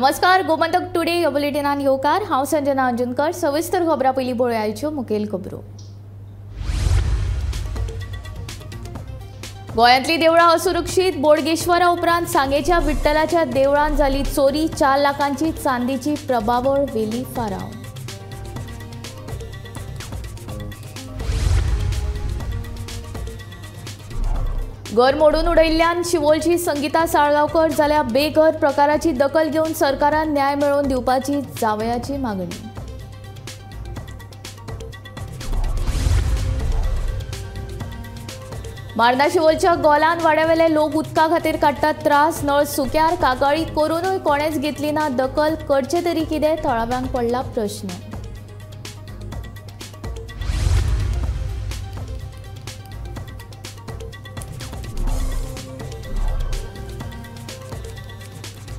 नमस्कार, गोमंतक टुडे ह्या बुलेटिनान येवकार. हांव संजना अंजुनकर. सविस्तर खबरां पयलीं पळोवया मुखेल खबरो. गोंयांतली देवळां असुरक्षीत. बोडगेश्वरा उपरांत सांगेच्या विठ्ठलाच्या देवळांत जाली चोरी. 4 लाखांची चांदीची प्रभावळ वेली फाराव. घर मोडून उडयल्ल्यान शिवोलची संगीता साळगांवकर जाल्या बेघर. प्रकाराची दखल घेवन सरकारान न्याय मेळोवन दिवपाची जावयाची मागणी. मार्ना शिवोलच्या गोलान वाड्यावेले लोक उदका खातीर काडटात त्रास. नळ सुक्यार कागाळी करूनय कोणेच घेतली ना दखल. करचे तरी कितें, थळाव्यांक पडला प्रश्न.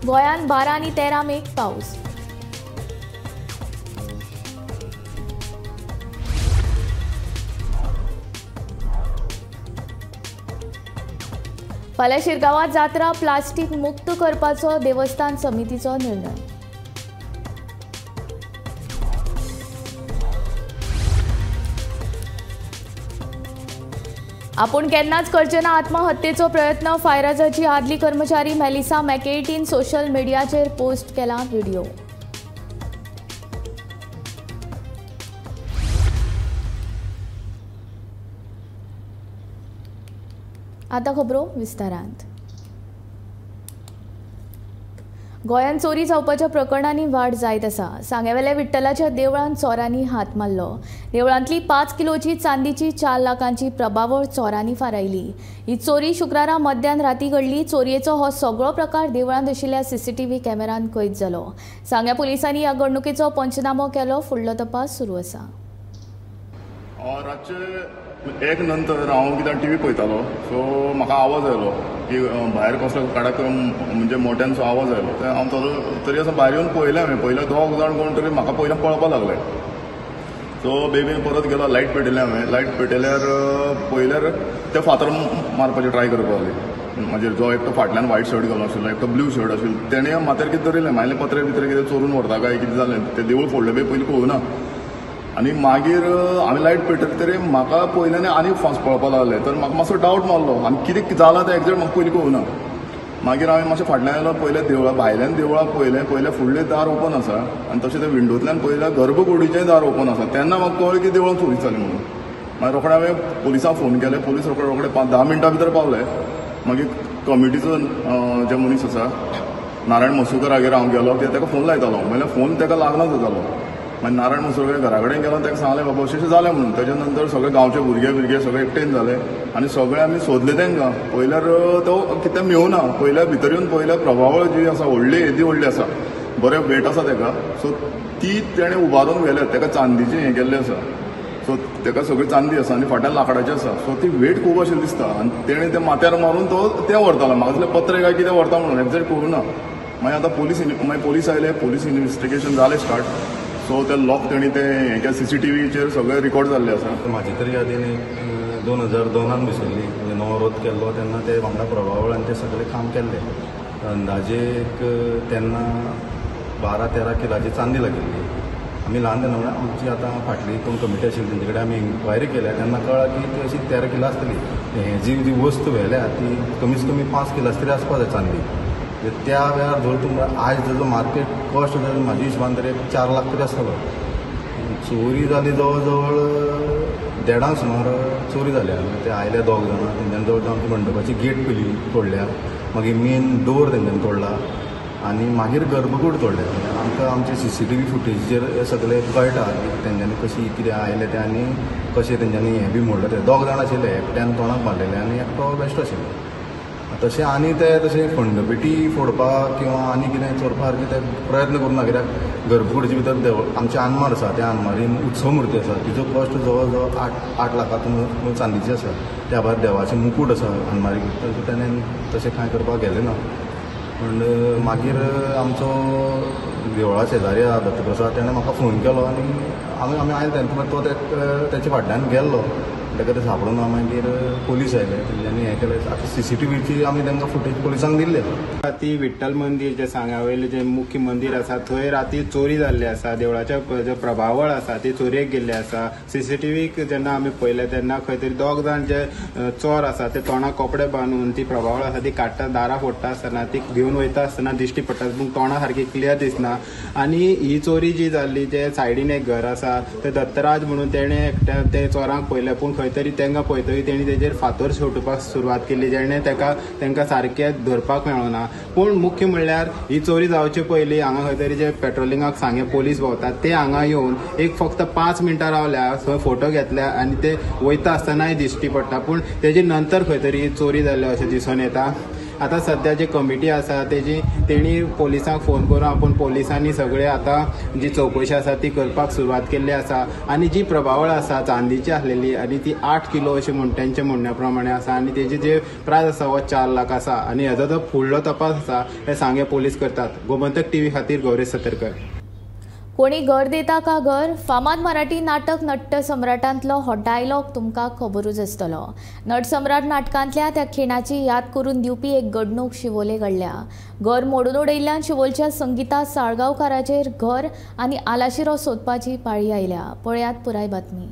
गोंयांत 12 आनी 13 मेक पावस. फाल्यां शिरगांवांत जात्रा प्लास्टीक मुक्त करपाचो देवस्थान समितीचो निर्णय. आपूण केन्नाच करचे ना आत्महत्येचो प्रयत्न. फायराजाची आदली कर्मचारी मेलिसा मॅकेटीन सोशल मिडियाचेर पोस्ट केला व्हिडिओ. आतां खबरो विस्तारांत. गोंयांत चोरी जावपाच्या प्रकरणांनी वाड जायत आसा. सांगेवेल्या विठ्ठलाच्या देवळांत चोरांनी हात मारलो. देवळांतली 5 किलोची चांदीची 4 लाखांची प्रभावळ चोरांनी फारायली. ही चोरी शुक्रारा मध्यान राती घडली. चोरयेचो हो सगळो प्रकार देवळांत आशिल्ल्या सीसीटीव्ही कॅमेरान कैद जालो. सांग्या पुलिसांनी ह्या घडणुकेचो पंचनामो केलो. फुडलो तपास सुरू आसा. एक नंतर हांव कित्याक टी व्ही पळयतालो, सो म्हाका आवाज आयलो की भायर कसलो काडाक म्हणजे मोठ्यानसो आवाज आयलो. ते हांव तरी आसा भायर येवन पळयलें. हांवें पयलें दोग जाण कोण तरी म्हाका पयलें पळोवपाक लागले. सो बेबी परत गेलो, लायट पेटयलें हांवें. लायट पेटयल्यार पळयल्यार ते फातर मारपाचें ट्राय करपाक लागले. मागीर जो एकटो फाटल्यान व्हायट शर्ट घालून आशिल्लो, एकटो ब्लू शर्ट आशिल्लो, तेणें माथ्यार कितें धरिल्लें. मागीर पत्रे बित्रे कितें चोरून व्हरता काय कितें जालें, तें देवूळ फोडलें बी पयलीं कळूं ना. आनी मागीर हांवें लायट पेटयली तरी म्हाका पयल्यान आनी फास्ट पळोवपाक लागलें. तर म्हाका मातसो डावट मारलो आनी कितें जालां तें एग्जॅक्ट म्हाका पयलीं कळूं ना. मागीर हांवें मातशें फाटल्यान आयलो, पयलें देवळा भायल्यान देवळाक पळयलें, पयलें फुडलें दार ओपन आसा आनी तशें तें विंडोंतल्यान पळयल्यार गर्भकुडीचें दार ओपन आसा. तेन्ना म्हाका कळ्ळें की देवळान चोरी जाली म्हणून. मागीर रोखडे हांवें पुलिसांक फोन केले. पुलीस रोखडे रोखडे 5-10 मिनटां भितर पावले. मागीर कमिटीचो जे मनीस आसा नारायण मसुकरागेर हांव गेलो, कित्याक ताका फोन लायतालो. म्हणल्यार फोन ताका लागना जातालो. मागीर नारायण मसुकर घरा कडेन गेलो, ताका सांगलें बाबा अशें अशें जालें म्हणून. तेच्या नंतर सगळे गांवचे भुरगे भुरगे सगळे एकटेन जाले आनी सगळे आमी सोदले तांकां. पळयल्यार तो कितें मेळना. पळयल्यार भितर येवन पळयल्यार प्रभावळ जी आसा व्हडली, येदी व्हडली आसा, बरें वेट आसा ताका. सो ती तेणें उबारून व्हेल्या. ताका चांदीचें हें केल्लें आसा, सो ताका सगळी चांदी आसा आनी फाटल्यान लांकडाचें आसा. सो ती वेट खूब अशें दिसता आनी तेणें तें माथ्यार मारून तो तें व्हरतालो. म्हाका दिसलें पत्रे काय कितें व्हरता म्हणून, एग्जॅक्ट कळूं ना. मागीर आतां पुलीस मागीर पुलीस आयले, पुलीस इन्वेस्टिगेशन जालें स्टार्ट. सो ते लॉक तेणी ते सीसीटीव्हीचेर सगळे रिकॉर्ड जाल्ले आसा. म्हाजी तरी यादीन 2002 बसयल्ली, म्हणजे नवो रोद केल्लो तेन्ना ते वांगडा प्रभावळ आनी ते सगळें काम केल्लें. अंदाजे एक तेन्ना 12-13 किलाची चांदी लागिल्ली. आमी ल्हान तेन्ना म्हणल्यार आमची आतां फाटली कोण कमिटी आशिल्ली तेंचे कडेन आमी इन्क्वायरी केल्या तेन्ना कळ्ळां की ती अशी 13 किलां आसतली. हें जी जी वस्त व्हेल्या ती कमीत कमी 5 किलां तरी आसपा जाय चांदी. त्या वेळार जर तुमकां आयज जर मार्केट कॉस्ट जर म्हाज्या हिशोबान तरी 4 लाख तरी आसतलो. चोरी जाली जवळ जवळ 1.5 सुमार चोरी जाल्या. ते आयले दोग जाणां, तेंच्यानी जवळ जवळ आमची मंडपाची गेट पयली तोडल्या, मागीर मेन डोर तेंच्यांनी तोडला आनी मागीर गर्भकूड तोडल्या. आमकां आमचे सीसीटीव्ही फुटेजीचेर हें सगळें कळटा की तेंच्यांनी कशी कितें आयलें तें आनी कशें तेंच्यांनी हें बी मोडलें. तें दोग जाण आशिल्ले, एकट्यान तोंडाक मारलेलें आनी एकटो बेश्टो आशिल्लो. तशें आनी ते तशें फंडपेटी फोडपाक किंवा आनी कितें चोरपा सारकें ते प्रयत्न करूं ना. कित्याक गर्भकुडीचे भितर देवळ आमची आनमार आसा, त्या आनमारीन उत्सव मुर्ती आसा, तिचो कॉस्ट जवळ जवळ 8 लाखां चांदीची आसा. त्या भायर देवाचें मुकूट आसा आनमारीक, तेणें तशें कांय करपाक गेलें ना. पूण मागीर आमचो देवळा शेजारी आसा दत्तप्रसाद, तेणें म्हाका फोन केलो आनी आमी आयले तेन्ना तो तेच्या फाटल्यान गेल्लो. म्हणटकच ते सापडून मागीर पोलीस आयले तेंच्यांनी हें केलें. आतां सीसीटीव्हीची आमी तांकां फुटेज पोलिसांक दिल्ली आसा. राती विठ्ठल मंदीर जे सांग्यावयलें जें मुख्य मंदीर आसा थंय राती चोरी जाल्ली आसा. देवळाच्या जे प्रभावळ आसा ती चोरयेक गेल्ली आसा. सीसीटीव्हीक जेन्ना आमी पळयलें तेन्ना खंय तरी दोग जाण जे चोर आसा ते तोंडाक कपडे बांदून ती प्रभावळ आसा ती काडटा, दारां फोडटा आसतना ती घेवन वयता आसतना दिश्टी पडटा, पूण तोंडा सारकी क्लियर दिसना. आनी ही चोरी जी जाल्ली जे सायडीन एक घर आसा ते दत्तराज म्हणून तेणें एकट्या ते चोरांक पळयलें, पूण खंय तरी तांकां पळयतकीर तेणी तेजेर फातर शेवटुपाक सुरवात केली, जेणे तांकां सारकें धरपाक मेळना. पूण मुख्य म्हणल्यार ही चोरी जावचे पयलीं हांगा खंय तरी जे पेट्रोलिंगाक सांगे पोलीस भोंवतात ते हांगा येवन एक फक्त 5 मिनटां रावल्या, थंय फोटो घेतल्या आनी ते वयता आसतनाय दिश्टी पडटा, पूण तेजे नंतर खंय तरी चोरी जाल्ली अशें दिसून येता. आतां सद्या जी कमिटी आसा तेणी पोलिसांक फोन करून आपूण पोलिसांनी सगळे आतां जी चवकशी आसा ती करपाक सुरवात केल्ली आसा. आनी जी प्रभावळ आसा चांदीची आसलेली आनी ती 8 किलो अशें म्हण तेंच्या म्हणण्या प्रमाणे आसा आनी तेजी जे प्रायस आसा हो 4 लाख आसा आनी हेजो जो फुडलो तपास आसा हे सांगे पोलीस करतात. गोमंतक टीव्ही खातीर गौरेश सतरकर. कोणी घर देता का घर फामाद मराठी नाटक नट्यसम्राटांतलो हो डायलॉग तुमकां खबरूच आसतलो. नटसम्राट नाटकांतल्या त्या खिणाची याद करून दिवपी एक घडणूक शिवोले घडल्या. घर मोडून उडयल्ल्यान शिवोलच्या संगीता साळगांवकाराचेर घर आनी आलाशिरो सोदपाची पाळी आयल्या. पळयात पुराय बातमी.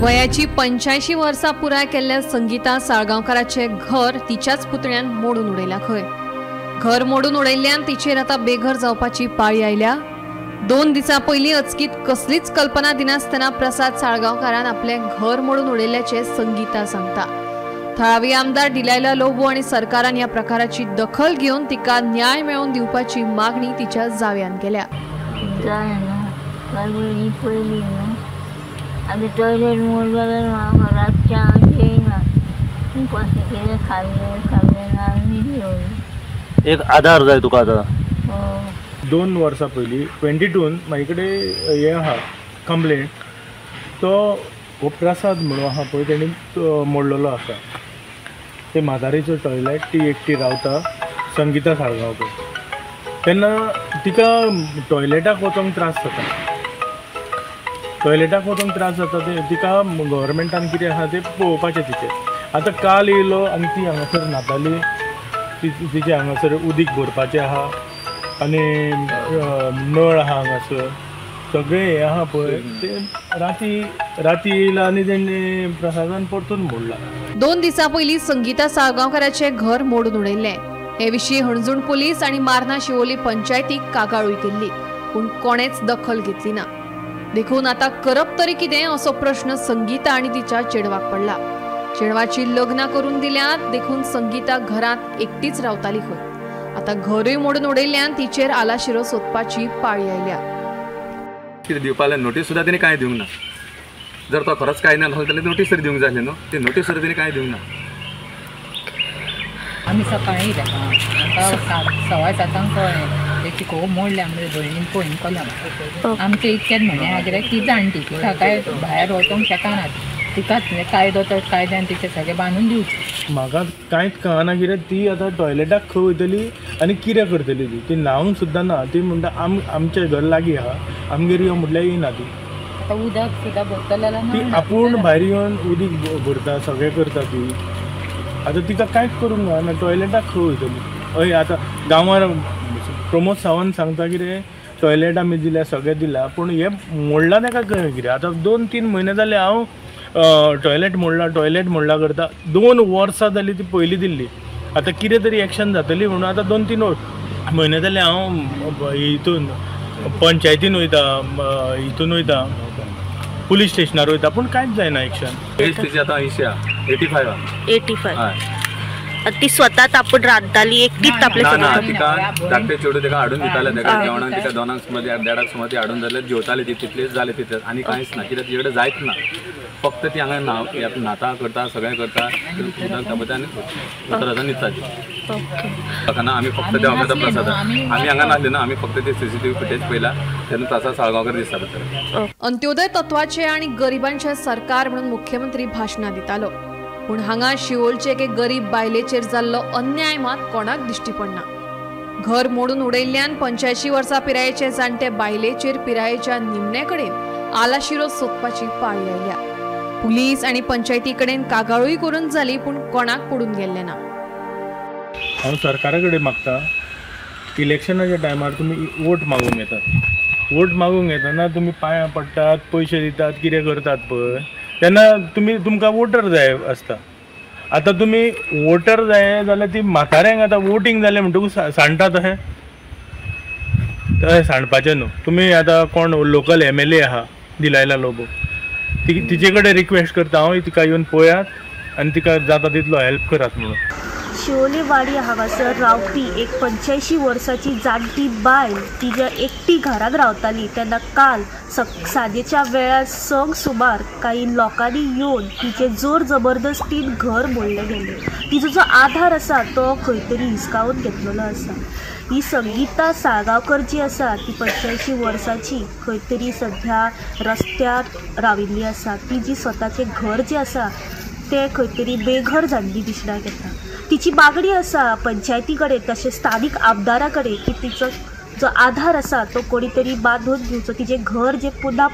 वयाची 85 वर्सां पुराय केल्ल्या संगीता साळगांवकाराचें घर तिच्याच पुतण्यान मोडून उडयलां खंय. घर मोडून उडयल्ल्यान तिचेर आतां बेघर जावपाची पाळी आयल्या. 2 दिसां पयलीं अचकीत कसलीच कल्पना दिनासतना प्रसाद साळगांवकारान आपलें घर मोडून उडयल्ल्याचें संगीता सांगता. थळावी आमदार डिलायला लोबो आनी सरकारान ह्या प्रकाराची दखल घेवन तिका न्याय मेळोवन दिवपाची मागणी तिच्या जावयान केल्या. आमी टॉयलेट मोडलें जाल्यार म्हाका रातचें हांव जेयना, कशें कितें खाल्लें खाल्लें ना आनी जेवलें. एक आधार जाय तुका आतां. 2 वर्सां पयलीं 22 म्हाजे कडेन हें आहा कंप्लेन, तो हो प्रसाद म्हणून आहा पळय तेणी मोडलेलो आसा. ते म्हातारेचो टॉयलेट, ती एकटी रावता संगीता साळगांवकर. तेन्ना तिका टॉयलेटाक वचोंक त्रास जाता, टॉयलेटाक वचोंक त्रास जाता ते तिका गव्हर्मेंटान कितें आसा तें पळोवपाचें तिचें. आतां काल येयलो आनी ती हांगासर न्हाताली, तिचें हांगासर उदीक भरपाचें आहा आनी नळ आहा हांगासर सगळें हें आहा पळय तें राती राती येयला आनी तेणें प्रसादान परतून मोडला. 2 दिसां पयलीं संगीता साळगांवकाराचें घर मोडून उडयल्लें. हे विशीं हणजूण पोलीस आनी मार्ना शिवोली पंचायतीक कागाळूय केल्ली, पूण कोणेच दखल घेतली ना. देखून आतां करप तरी कितें असो प्रश्न संगीता आनी तिच्या चेडवाक पडला. चेडवाची लग्नां करून दिल्यात देखून संगीता घरांत एकटीच रावताली खंय. आतां घरूय मोडून उडयल्ल्यान तिचेर आलाशिरो सोदपाची पाळी आयल्या. कितें दिवपाक नोटीस सुद्दां तेणी कांय दिवंक ना. जर तो खरोच कांय ना जाल्यार नोटीस तरी दिवंक जाय आसली न्हू, ती नोटीस सुद्दां तेणी कांय दिवंक ना. आमी सकाळीं येयले आमकां 7:15 कळ्ळें ते चिको मोडल्या म्हणजे भयणीन फोन केलो. आमचें इतकेंच म्हणणें आहा कित्याक ती जाणटी तिका काय भायर वचोंक शकना, तिकाच कायदो तर कायद्यान तिचें सगळें बांदून दिवचें. म्हाका कांयच कळना कित्याक ती आतां टॉयलेटाक खंय वयतली आनी कितें करतली ती, ती न्हावंक सुद्दां ना. ती म्हणटा आमचें घर लागीं आहा आमगेर यो म्हटल्यार येयना ती. आतां उदक सुद्दां भरतलें जाल्यार ती आपूण भायर येवन उदीक भरता, सगळें करता ती. आतां तिका कांयच करूंक मेळना, टॉयलेटाक खंय वयतली. हय आतां गांवार प्रमोद सावंत सांगता कितें टॉयलेट आमी दिल्या सगळें दिलां, पूण हें मोडलां ताका कळ्ळें कितें. आतां 2-3 म्हयने जाले हांव टॉयलेट मोडला टॉयलेट मोडला करता. 2 वर्सां जालीं ती पयलीं दिल्ली. आतां कितें तरी एक्शन जातली म्हणून आतां 2-3 म्हयने जाले हांव हितून पंचायतीन वयता, हितून वयता, पुलीस स्टेशनार वयता, पूण कांयच जायना एक्शन. एज तिची आतां 80 आहा, 85 आहा. 85. हय. ती स्वताच आपूण रांदताली एकटीच आपले? ना, तिका धाकटे चेडूं ताका हाडून दिताले, ताका जेवणाक तिका 2 सुमार 1:30 सुमार हाडून जाल्यार जेवताली ती, तितलीच जालें तितलें आनी कांयच ना, कित्याक तिचे कडेन जायच ना. फक्त ती हांगा न्हाता करता सगळें करता, उदक तापयता आनी उतराचा न्हिदता ती. लोकांना आमी फक्त त्या वखदा प्रसाद, आमी हांगा नासले ना, आमी फक्त ते सीसीटीव्ही फुटेज पळयला तेन्ना प्रसाद साळगांवकर दिसता भितर. अंत्योदय तत्वाचे आनी गरिबांचे सरकार म्हणून मुख्यमंत्री भाशणां दितालो, पूण हांगा शिवोलचे एके गरीब बायलेचेर जाल्लो अन्याय मात कोणाक दिश्टी पडना. घर मोडून उडयल्ल्यान 85 वर्सां पिरायेचे जाणटे बायलेचेर पिरायेच्या निमणे कडेन आलाशिरो सोदपाची पाळी आयल्या. पुलीस आनी पंचायती कडेन कागाळूय करून जाली, पूण कोणाक पडून गेल्लें ना. हांव सरकारा कडेन मागता, इलेक्शनाच्या टायमार तुमी वोट मागूंक येतात, वोट मागूंक येतना तुमी पांयां पडटात, पयशे दितात, कितें करतात पळय, तेन्ना तुमी तुमकां वोटर जाय आसता. आतां तुमी वोटर जाय जाल्यार ती म्हाताऱ्यांक आतां वोटींग जालें म्हणटकूच सांडटा तशें तशें सांडपाचें न्हू. तुमी आतां कोण लोकल MLA आहा दिलायला लोबो, तिचे कडेन रिक्वेस्ट करता हांव, तिका येवन पळयात आनी तिका जाता तितलो हेल्प करात म्हणून. शिवोले वाडी हांगासर रावपी एक 85 वर्साची जाणटी बायल तिच्या एकटी घरांत रावताली तेन्ना काल सांजेच्या वेळार 6 सुमार काही लोकांनी येवन तिचे जोर जबरदस्तीन घर मोडलें गेलें. तिचो जो आधार आसा तो खंय तरी हिसकावन घेतलेलो आसा. ही संगीता साळगांवकर जी आसा ती 85 वर्साची खंय तरी सध्या रस्त्यार राविल्ली आसा. ती जी स्वताचें घर जें आसा तें खंय तरी बेघर जाल्ली दिसणाक येता. तिची मागणी आसा पंचायती कडेन तशेंच स्थानीक आमदारा कडेन की तिचो जो आधार आसा तो कोणी तरी बांदून घेवचो, तिचें घर जें पुन्हा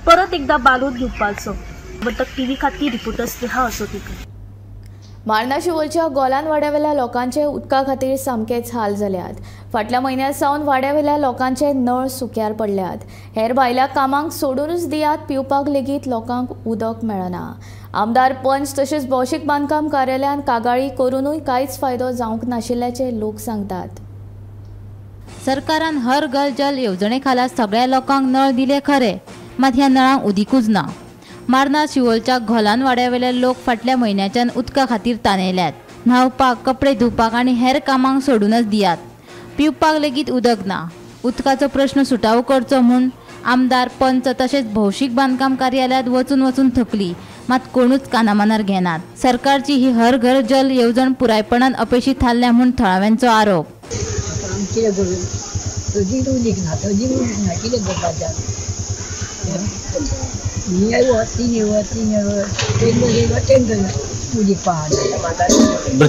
परत एकदां बांदून घेवपाचो. म्हणटक टीव्ही खातीर रिपोर्टर स्नेहा असोतीकर. मार्ना शिवोलच्या गोलान वाड्यावेल्या लोकांचे उदका खातीर सामकेच हाल जाल्यात. फाटल्या म्हयन्या सावन वाड्यावेल्या लोकांचे नळ सुक्यार पडल्यात. हेर भायल्या कामांक सोडूनच दियात, पिवपाक लेगीत लोकांक उदक मेळना. आमदार, पंच तशेंच भौशीक बांदकाम कार्यालयान कागाळी करूनूय कांयच फायदो जावंक नाशिल्ल्याचें लोक सांगतात. सरकारान हर घर जल येवजणे खाला सगळ्या लोकांक नळ दिले खरे, मात ह्या नळांक उदीकूच ना. मार्ना शिवोलच्या घोलान वाड्यावेले लोक फाटल्या म्हयन्याच्यान उदका खातीर तानेल्यात. न्हावपाक, कपडे धुवपाक आनी हेर कामांक सोडूनच दियात, पिवपाक लेगीत उदक ना. उदकाचो प्रश्न सुटावो करचो म्हूण आमदार, पंच तशेंच भौशीक बांदकाम कार्यालयांत वचून वचून थकली, मात कोणूच कानामनार घेनात. सरकारची ही हर घर जल येवजण पुरायपणान अपेशी थारल्या म्हूण थळाव्यांचो आरोप.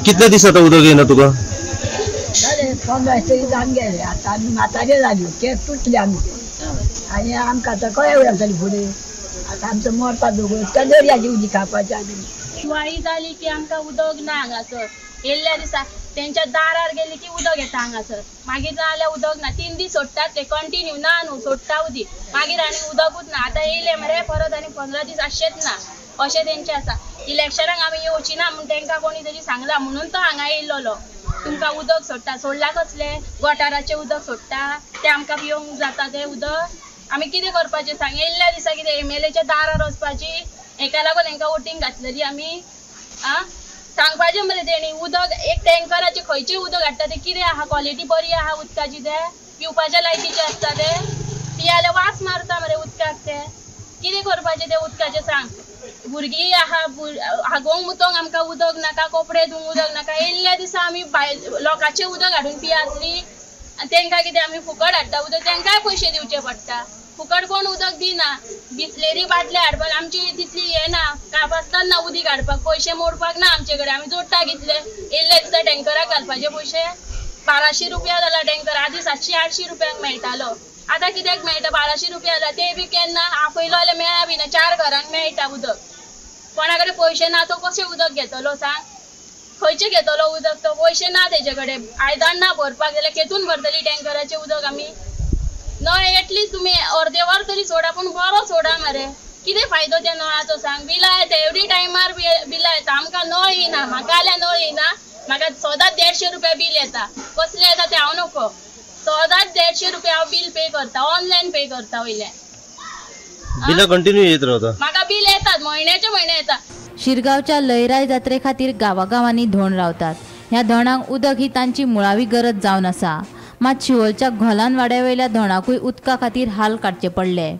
कितले दीस आता उदक येना तुका? गेले आता आमी म्हातारे जाली, केंस तुटले आमचे आनी आमकां आतां कळ्ळें वयताली फुडें आतां आमचो मरपा दोगो त्या दर्याची उदीक खावपाची. आमी दिवाळी जाली की आमकां उदक ना हांगासर. येयल्ल्या दिसा तेंच्या दारार गेली की उदक येता हांगासर, मागीर ना जाल्यार उदक ना. 3 दीस सोडटात ते कंटिन्यू ना न्हू, सोडटा उदीक, मागीर आनी उदकूच ना. आतां येयले मरे परत आनी 15 दीस आसचेच ना अशें तेंचें आसा. इलेक्शनाक आमी येवची ना म्हूण तेंकां कोणी तरी सांगलां म्हणून तो हांगा येयल्लो. तुमकां उदक सोडटा, सोडलां कसलें? गटाराचें उदक सोडटा, तें आमकां पिवंक जाता तें उदक? आमी कितें करपाचें सांग? येयल्ल्या दिसा कितें MLAच्या दारार वचपाची? हेका लागून हेंकां वोटींग घातलेली आमी. आं सांगपाचें मरे तेणी उदक एक टँकराचें खंयचें उदक हाडटा तें कितें आहा, क्वॉलिटी बरी आहा उदकाची? तें पिवपाच्या लायकीचें आसता तें? पियाल्यार वास मारता मरे उदकाक. तें कितें करपाचें तें उदकाचें सांग? भुरगीं आहा, हागोवंक मुतोंक आमकां उदक नाका, कपडे धुवंक उदक नाका. येयल्ल्या दिसा आमी भायल लोकांचें उदक हाडून पियातली आनी तेंकां कितें आमी फुकट हाडटा उदक, तेंकांय पयशे दिवचे पडटा. फुकट कोण उदक दिना. बिसलेरी बाटले हाडपाक आमची तितली हें ना, कापास्तान ना उदीक हाडपाक, पयशे मोडपाक ना आमचे कडेन. आमी जोडटा कितले? येयल्ल्या दिसा टँकराक घालपाचे पयशे 1200 रुपया जाला टँकर. आदी 700-800 रुपयांक मेळटालो, आतां कित्याक मेळटा 1200 रुपया जाला. ते बी केन्ना आपयलो जाल्यार मेळा बी ना. 4 घरांक मेळटा उदक. कोणा कडेन पयशे ना तो कशें उदक घेतलो सांग? खंयचें घेतलो उदक तो? पयशे ना तेजे कडेन, आयदन ना भरपाक जाल्यार केतून भरतली टँकराचें उदक आमी? नळ एटलीस्ट तुमी अर्दे वर तरी सोडा, पूण बरो सोडा मरे. कितें फायदो त्या नळाचो सांग? बिलां येता एवरी टायमार, बिलां येता. आमकां नळ येना, म्हाका जाल्यार नळ येना. म्हाका सदांच 150 रुपया बील येता. कसलें येता तें हांव नको. सदांच 150 रुपया हांव बील पे करता, ऑनलायन पे करता. वयल्यान बिलां कंटिन्यू येत रावता म्हाका, बील येतात म्हयन्याचे म्हयने येता. शिरगांवच्या लयराय जात्रे खातीर गांवागांवांनी धोण रावतात. ह्या धोणांक उदक ही तांची मुळावी गरज जावन आसा. मात शिवोलच्या घोलान वाड्यावेल्या धोणाकूय उदका खातीर हाल काडचे पडले.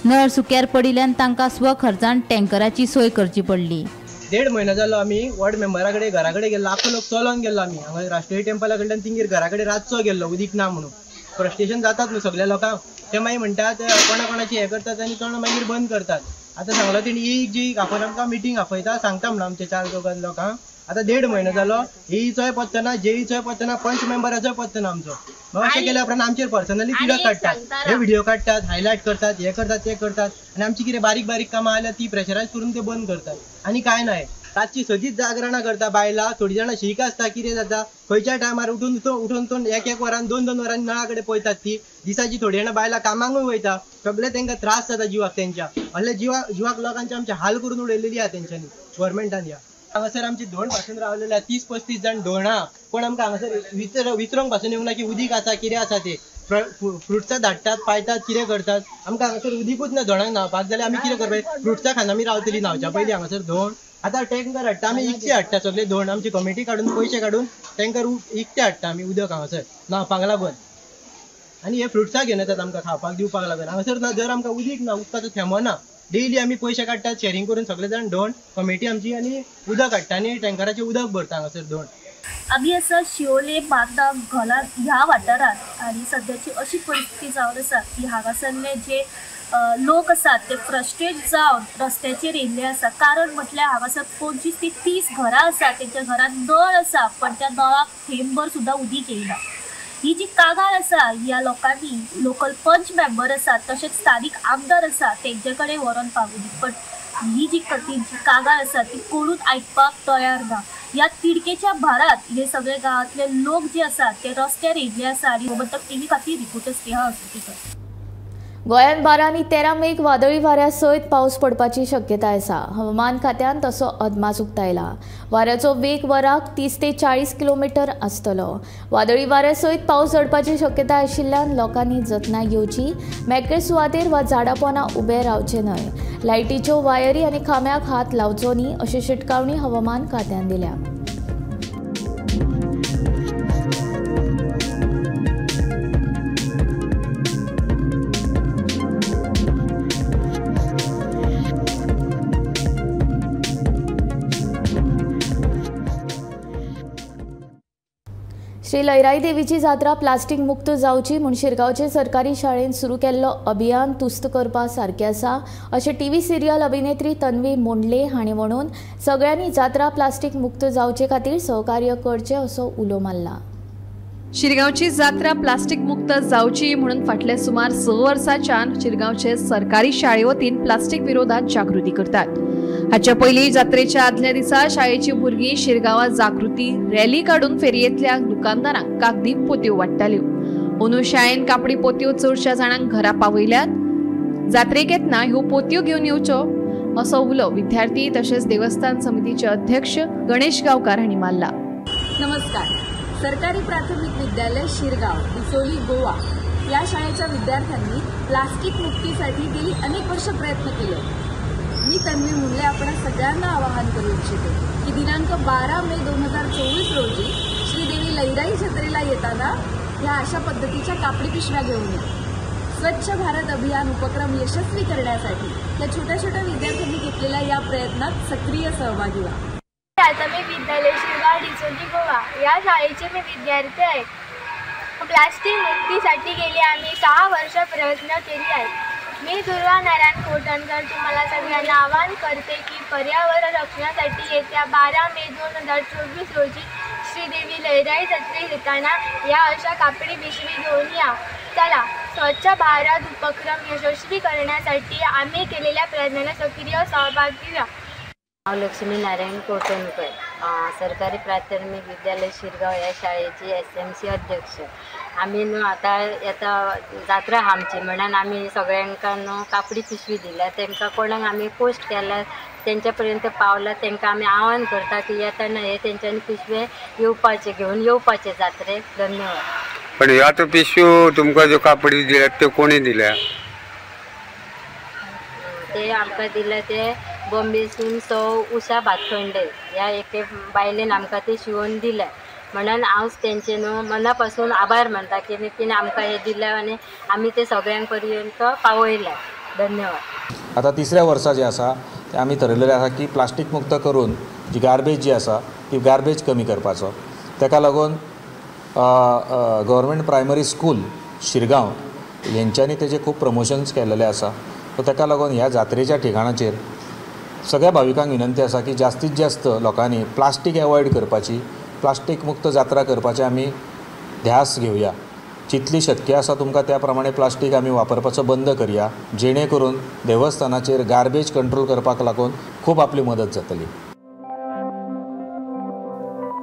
नळ सुक्यार पडिल्ल्यान तांकां स्वखर्चान टँकराची सोय करची पडली. 1.5 म्हयनो जालो आमी वॉर्ड मेंबरा कडेन घरा कडेन गेल्लो, आख्खो लोक चलोन गेल्लो आमी हांगा राष्ट्रीय टेम्पला कडल्यान तिंगेर घरा कडेन रातचो गेल्लो उदीक ना म्हणून. फ्रस्ट्रेशन जातात न्हू सगळ्या लोकांक, ते मागीर म्हणटात कोणा कोणाची हें करतात आनी कोणा मागीर बंद करतात. आतां सांगलो तेणी एक जी आपोवन आमकां मिटींग आपयता सांगता म्हणून आमच्या 4 चौगां लोकांक. आतां 1.5 म्हयनो जालो एईचोय पत्तो ना, जेईचोय पत्तो ना, पंच मेंबराचोय पत्तो ना आमचो. मग अशें केल्या उपरांत आमचेर पर्सनली तिडक काडटात, हे व्हिडिओ काडटात, हायलायट करतात, हे करतात ते करतात आनी आमची कितें बारीक बारीक कामां आल्यार ती प्रेशरायज करून ते बंद करतात आनी कांय ना. रातची सदींच जागरणां करता बायलां, थोडीं जाणां शीक आसता, कितें जाता खंयच्या टायमार उठून उठून 1-1 वरान 2-2 वरांनी नळा कडेन पळयतात ती. दिसाची थोडीं जाणां बायलां कामांकूय वयता, सगळे तांकां त्रास जाता जिवाक तेंच्या. असले जिवाक लोकांचे आमचे हाल करून उडयलेली आहा तेंच्यांनी गव्हर्मेंटान. ह्या हांगासर आमची धोण पासून रावलेले 30-35 जाण धोणां, पूण आमकां हांगासर विचरोंक पासून येवंक ना की उदीक आसा कितें आसा ते. फ्रुट्सां धाडटात पायतात कितें करतात, आमकां हांगासर उदीकूच ना धोणांक न्हांवपाक जाल्यार आमी कितें करपाक? फ्रुट्सां खावन आमी रावतली न्हांवच्या पयलीं हांगासर धोण. आतां टँकर हाडटा आमी, इकते हाडटा सगळे धोण, आमची कमिटी काडून पयशे काडून टँकर इकते हाडटा आमी उदक हांगासर न्हांवपाक लागून. आनी हे फ्रुट्सां घेवन येतात आमकां खावपाक दिवपाक लागून. हांगासर ना जर आमकां उदीक ना, उदकाचो थेंबो ना, डेली आमी पयशे काडटात शेरींग करून सगळे जाण धोण कमिटी आमची आनी उदक हाडटा आनी टँकराचें उदक भरता हांगासर धोण. आमी आसा शिवोले बांदा घोलान ह्या वाठारांत आनी सद्याची अशी परिस्थिती जावन आसा की हांगासरले जे लोक आसात ते फ्रस्ट्रेट जावन रस्त्याचेर येयल्ले आसा. कारण म्हटल्यार हांगासर 25 ते 30 घरां आसात, तेंच्या घरांत नळ आसा पण त्या नळाक थेंबभर सुद्दां उदीक येयना. ही जी कागाळ आसा ह्या लोकांनी लोकल पंच मेंबर आसात तशेंच स्थानीक आमदार आसा तेंचे कडेन व्हरोन पावयली, पण ही जी तेंची कागाळ आसा ती कोणूच आयकपाक तयार ना. ह्या तिडकेच्या भारात हे सगळे गांवांतले लोक जे आसात ते रस्त्यार येयल्ले आसा आनी गोमंतक टीव्ही खातीर रिपोर्टर स्नेहा असोतीकर. गोंयांत 12 आनी 13 मेक वादळी वाऱ्या सयत पावस पडपाची शक्यताय आसा. हवामान खात्यान तसो अदमास उक्तायला. वाऱ्याचो वेग वराक 30 ते 40 किलोमिटर आसतलो. वादळी वाऱ्या सयत पावस झडपाची शक्यताय आशिल्ल्यान लोकांनी जतनाय घेवची. मेकळे सुवातेर वा झाडापोना उबे रावचे न्हय. लायटीच्यो वायरी आनी खांब्याक हात लावचो न्ही अशी शिटकावणी हवामान खात्यान दिल्या. श्री लयराई देवीची जात्रा प्लास्टीक मुक्त जावची म्हूण शिरगांवचे सरकारी शाळेन सुरू केल्लो अभियान तुस्त करपा सारकें आसा अशें टीव्ही सिरियल अभिनेत्री तन्वी मोंडले हांणी म्हणून सगळ्यांनी जात्रा प्लास्टीक मुक्त जावचे खातीर सहकार्य करचें असो उलो मारला. शिरगांवची जात्रा प्लास्टीक मुक्त जावची म्हणून फाटले सुमार 6 वर्सांच्यान शिरगांवचे सरकारी शाळे वतीन प्लास्टीक विरोधात जागृती करतात. हाच्या पयलीं जात्रेच्या आदल्या दिसा शाळेची भुरगीं शिरगांवां जागृती रॅली काडून फेरयेंतल्या दुकानदारांक कागदी पोतयो वांट्टाल्यो. अंदू शाळेन कापडी पोतयो चडश्या जाणांक घरा पावयल्यात. जात्रेक येतना ह्यो पोतयो घेवन येवच्यो असो उलो विद्यार्थी तशेंच देवस्थान समितीचे अध्यक्ष गणेश गांवकार हांणी मारला. नमस्कार. सरकारी प्राथमिक विद्यालय शिरगाव, डिचोली, गोवा या शाळेच्या विद्यार्थ्यांनी प्लास्टिक मुक्तीसाठी गेली अनेक वर्ष प्रयत्न केले. मी तन्वी मुंडले आपण सगळ्यांना आवाहन करू इच्छिते की दिनांक 12 मे 2024 रोजी श्रीदेवी लैराई जत्रेला येताना ह्या अशा पद्धतीच्या कापडी पिशव्या घेऊन या. स्वच्छ भारत अभियान उपक्रम यशस्वी करण्यासाठी या छोट्या छोट्या विद्यार्थ्यांनी घेतलेल्या या प्रयत्नात सक्रिय सहभागी व्हा. प्राथमिक विद्यालय शिरगाव, डिचोली, गोवा या शाळेचे मी विद्यार्थी आहे. प्लास्टिक मुक्तीसाठी गेली आम्ही 6 वर्ष प्रयत्न केले आहेत. मी दुर्वा नारायण कोटणकर तुम्हाला सगळ्यांना आवाहन करते की पर्यावरण रक्षणासाठी येत्या 12 मे 2024 रोजी श्रीदेवी लयराई जत्रेत येताना या अशा कापडी पिशवी घेऊन या. चला, स्वच्छ भारत उपक्रम यशस्वी करण्यासाठी आम्ही केलेल्या प्रयत्नांना सक्रिय सहभाग घेऊया. हांव लक्ष्मी नारायण कोटणकर, सरकारी प्राथमिक विद्यालय शिरगांव ह्या शाळेची SMC अध्यक्ष. आमी न्हू आतां येता जात्रा आहा आमची म्हणून आमी सगळ्यांक न्हू कापडी पिशवी दिल्या. तांकां कोणाक आमी पोस्ट केल्या तेंच्या पर्यंत पावला. तांकां आमी आव्हान करता की येतना हे तेंच्यांनी पिशवे येवपाचे घेवन येवपाचे जात्रेक. धन्यवाद. पण ह्यो आतां पिशव्यो तुमकां ज्यो कापडी दिल्यात त्यो कोणी दिल्या? ते आमकां दिल्या ते बॉम्बेसून सौ उषा भातखंडे ह्या एके बायलेन आमकां ते शिवोन दिले म्हणून हांव तेंचे न्हू मना पासून आभार मानता की तिणें आमकां हें दिलें आनी आमी ते सगळ्यांक पर्यंत पावयलें. धन्यवाद. आतां तिसऱ्या वर्सा जें आसा तें आमी थरयलेलें आसा की प्लास्टीक मुक्त करून जी गार्बेज जी आसा ती गार्बेज कमी करपाचो. ताका लागून गव्हर्मेंट प्रायमरी स्कूल शिरगांव हेंच्यांनी तेजे खूब प्रमोशन्स केल्लेले आसा. सो ताका लागून ह्या जात्रेच्या ठिकाणाचेर सगळ्या भाविकांक विनंती आसा की जास्तीत जास्त लोकांनी प्लास्टीक एवॉयड करपाची, प्लास्टीक मुक्त जात्रा करपाची आमी ध्यास घेवया. जितली शक्य आसा तुमकां त्या प्रमाणे प्लास्टीक आमी वापरपाचो बंद करया, जेणे करून देवस्थानाचेर गार्बेज कंट्रोल करपाक लागून खूब आपली मदत जातली.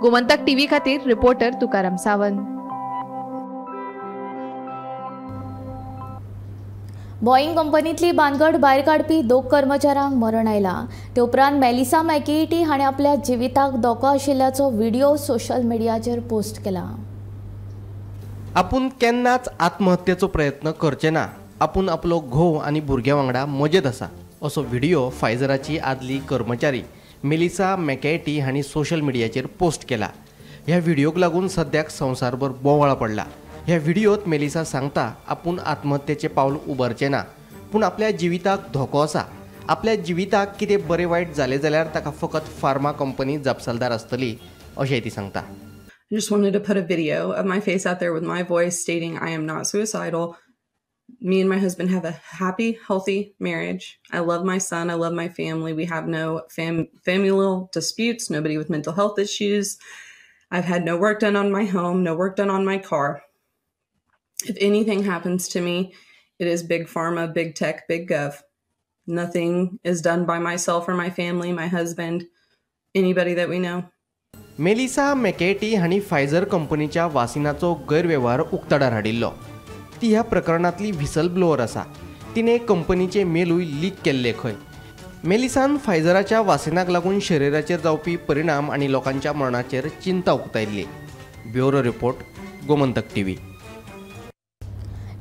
गोमंतक टीव्ही खातीर रिपोर्टर तुकाराम सावंत. बोईंग कंपनीतली भानगड भायर काडपी दोग कर्मचाऱ्यांक मरण आयलां. ते उपरांत मेलिसा मॅकेटी हाणें आपल्या जिविताक धोको आशिल्ल्याचो व्हिडिओ सोशल मिडियाचेर पोस्ट केला. आपूण केन्नाच आत्महत्येचो प्रयत्न करचे ना, आपूण आपलो घोव आनी भुरग्यां वांगडा मजेत आसा असो व्हिडिओ फायझराची आदली कर्मचारी मेलिसा मॅकेटी हांणी सोशल मिडियाचेर पोस्ट केला. ह्या व्हिडिओक लागून सद्याक संवसारभर बोवाळ पडला. ह्या व्हिडिओत मेलिसा सांगता आपूण आत्महत्येचें पावल उबारचें ना, पूण आपल्या जिविताक धोको आसा. आपल्या जिविताक कितें बरें वायट जालें जाल्यार ताका फकत फार्मा कंपनी जापसालदार आसतली अशें ती सांगता. I just wanted to put a video of my face out there with my voice stating I am not suicidal. Me and my husband have a happy, healthy marriage. I love my son. I love my family. We have no familial disputes, nobody with mental health issues. I've had no work done on my home, no work done on my car. If anything happens to me, it is big pharma, big tech, big gov. Nothing is done by myself or my family, my husband, anybody that we know. Melissa McCarthy हांणी Pfizer कंपनीच्या वासिनाचो गैरवेव्हार उक्ताडार हाडिल्लो. ती ह्या प्रकरणांतली whistle blower आसा. तिणें कंपनीचे मेलूय leak केल्ले खंय. मेलिसान फायझराच्या वासिनाक लागून शरिराचेर जावपी परिणाम आनी लोकांच्या मरणाचेर चिंता उक्तायल्ली. Bureau report, Gomantak TV.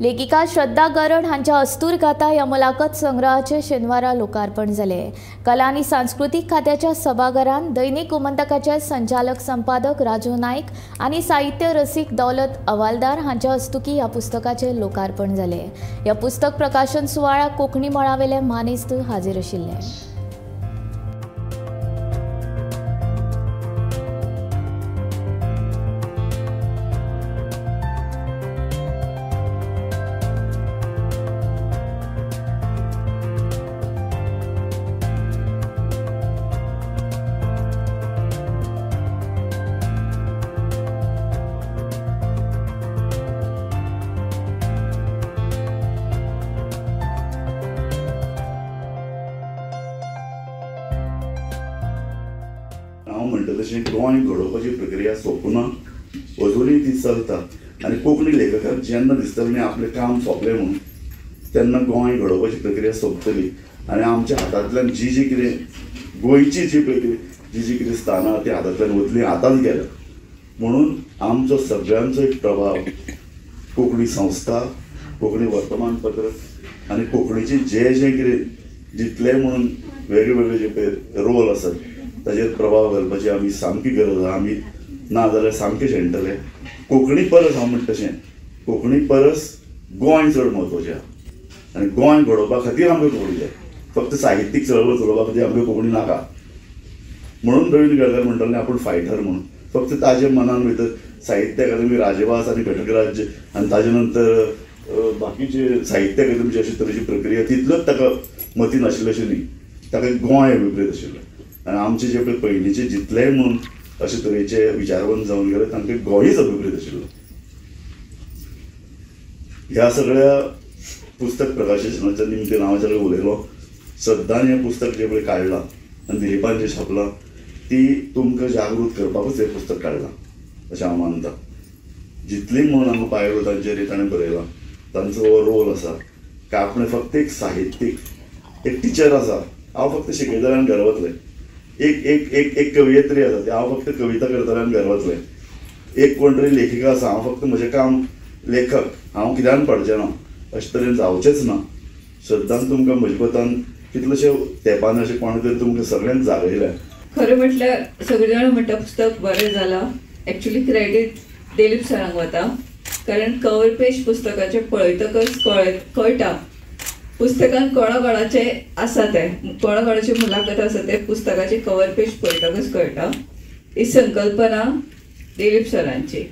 लेखिका श्रद्धा गरड हांच्या अस्तूर गाथा ह्या मुलाखत संग्रहाचें शेनवारा लोकार्पण जालें. कला आनी सांस्कृतीक खात्याच्या सभाघरांत दैनिक गोमंतकाचे संचालक संपादक राजू नायक आनी साहित्य रसीक दौलत अवालदार हांच्या हस्तुकीं ह्या पुस्तकाचें लोकार्पण जालें. ह्या पुस्तक प्रकाशन सुवाळ्याक कोंकणी मळावेले मानेस्त हाजीर आशिल्ले. तशें गोंय घडोवपाची प्रक्रिया सोंपूना, अजुनूय ती चलता आनी कोंकणी लेखकाक जेन्ना दिसतलें न्ही आपलें काम सोंपलें म्हणून तेन्ना गोंय घडोवपाची प्रक्रिया सोंपतली आनी आमच्या हातांतल्यान जी जी कितें गोंयची जी प्रक्रिया जी जी कितें स्थानां ती हातांतल्यान वतली, आतांच गेल्या. म्हणून आमचो सगळ्यांचो एक प्रभाव कोंकणी संस्था, कोंकणी वर्तमानपत्र आनी कोंकणीचे जे जे कितें जितले म्हणून वेगळे वेगळे जे पळय रोल आसात ताजेर प्रभाव घालपाची आमी सामकी गरज आसा. आमी ना जाल्यार सामकें शेणटले. कोंकणी परस हांव म्हणटा तशें कोंकणी परस गोंय चड म्हत्वाचें आसा आनी गोंय घडोवपा खातीर आमकां कोंकणी जाय. फक्त साहित्यीक चळवळ चलोवपा खातीर आमकां कोंकणी नाका. म्हणून रवीन्द्र केळेकार म्हणटाले आपूण फायटर म्हणून. फक्त ताजे मनान भितर साहित्य अकादमी, राजभास आनी घटक राज्य आनी ताजे नंतर बाकीचे साहित्य अकादमीची अशे तरेची प्रक्रिया तितलोच ताका मतीन आशिल्लें अशें न्ही, ताका गोंय अभिप्रेत आशिल्लें. आनी आमचे जे पळय पयलींचे जितलेय म्हणून अशे तरेचे विचारवंत जावन गेले तांकां गोंयच अभिप्रेत आशिल्लो. ह्या सगळ्या पुस्तक प्रकाशनाच्या निमतान हांव सगळें उलयलो. श्रद्धान हें पुस्तक जें पळय काडलां आनी दिलीपान जें छापलां ती तुमकां जागृत करपाकूच हें पुस्तक काडलां अशें हांव मानता. जितलीं म्हणून हांगा बायलो तांचेर ताणें बरयलां, तांचो हो रोल आसा काय आपणें फक्त एक साहित्यीक, एक टिचर आसा, हांव फक्त शिकयतलें आनी घरा वतलें. एक एक एक एक कवयित्री आसा ती हांव फक्त कविता करतलें आनी घरा वतलें. एक कोण तरी लेखिका आसा, हांव फक्त म्हजें काम लेखक, हांव कित्यान पडचें ना, अशें तरेन जावचेंच ना. श्रद्धान तुमकां म्हज्या मतान कितलेशे तेंपान अशें कोण तरी तुमकां सगळ्यांक जागयल्या. खरें म्हटल्यार सगळीं जाणां म्हणटा पुस्तक बरें जालां. एक्चुली क्रेडीट दिलीप सरांक वता, कारण कवर पेज पुस्तकाचें पळयतकच कळटा पुस्तकान कोणा कोणाचें आसा तें, कोणा कोणाची मुलाखत आसा तें पुस्तकाचें कवर पेज पळयतकच कळटा. ही संकल्पना दिलीप सरांची.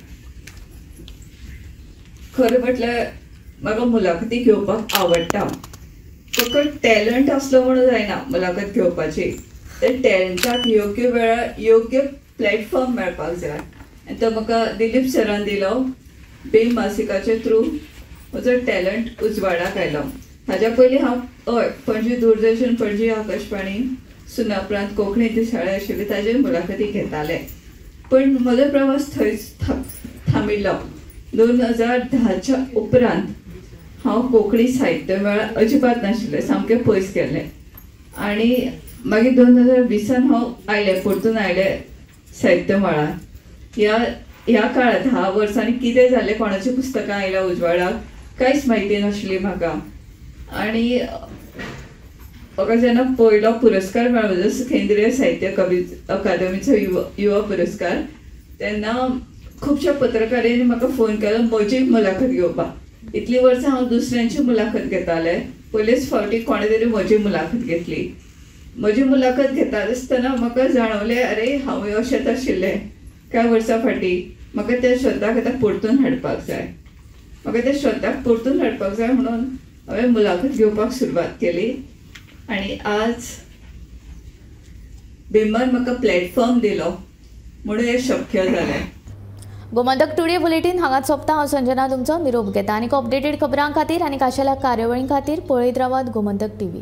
खरें म्हटल्यार म्हाका मुलाखती घेवपाक आवडटा. फकत टॅलंट आसलो म्हणून जायना मुलाखत घेवपाची, त्या टॅलंटाक योग्य वेळार योग्य प्लॅटफॉर्म मेळपाक जाय आनी तो म्हाका दिलीप सरान दिलो. भीम मासिकाचे थ्रू म्हजो टॅलंट उजवाडाक आयलो. हाज्या पयलीं हांव हय पणजी दूरदर्शन, पणजी आकाशवाणी, सुनापरांत कोंकणी दिसाळें आशिल्लें ताजेर मुलाखती घेताले, पण म्हजो प्रवास थंयच थांबिल्लो. 2010च्या उपरांत हांव कोंकणी साहित्य मेळार अजिबात नाशिल्लें, सामकें पयस गेल्लें. आनी मागीर 2020 हांव आयलें, परतून आयलें साहित्य मळार. ह्या काळांत 10 वर्सांनी कितें जालें, कोणाचीं पुस्तकां आयल्या उजवाडाक कांयच म्हायती नाशिल्ली म्हाका. आनी म्हाका जेन्ना पयलो पुरस्कार मेळ्ळो जसो केंद्रीय साहित्य अकादमीचो युवा पुरस्कार, तेन्ना खुबश्या पत्रकारांनी म्हाका फोन केलो म्हजी मुलाखत घेवपाक. इतलीं वर्सां हांव दुसऱ्यांची मुलाखत घेतालें, पयलेच फावटी कोणें तरी म्हजी मुलाखत घेतली. म्हजी मुलाखत घेता आसतना म्हाका जाणवलें, अरे हांवूय अशेंच आशिल्लें कांय वर्सां फाटीं. म्हाका त्या श्रद्धाक आतां परतून हाडपाक जाय, म्हाका त्या श्रद्धाक परतून हाडपाक जाय म्हणून हांवें मुलाखत घेवपाक सुरवात केली. आनी आज भीमान म्हाका प्लॅटफॉर्म दिलो म्हणून हें शक्य जालें. गोमंतक टुडे बुलेटीन हांगाच सोंपता. हांव संजना तुमचो निरोप घेता. आनी अपडेटेड खबरां खातीर आनी खाशेल्या कार्यावळीं खातीर पळयत रावात गोमंतक टीव्ही.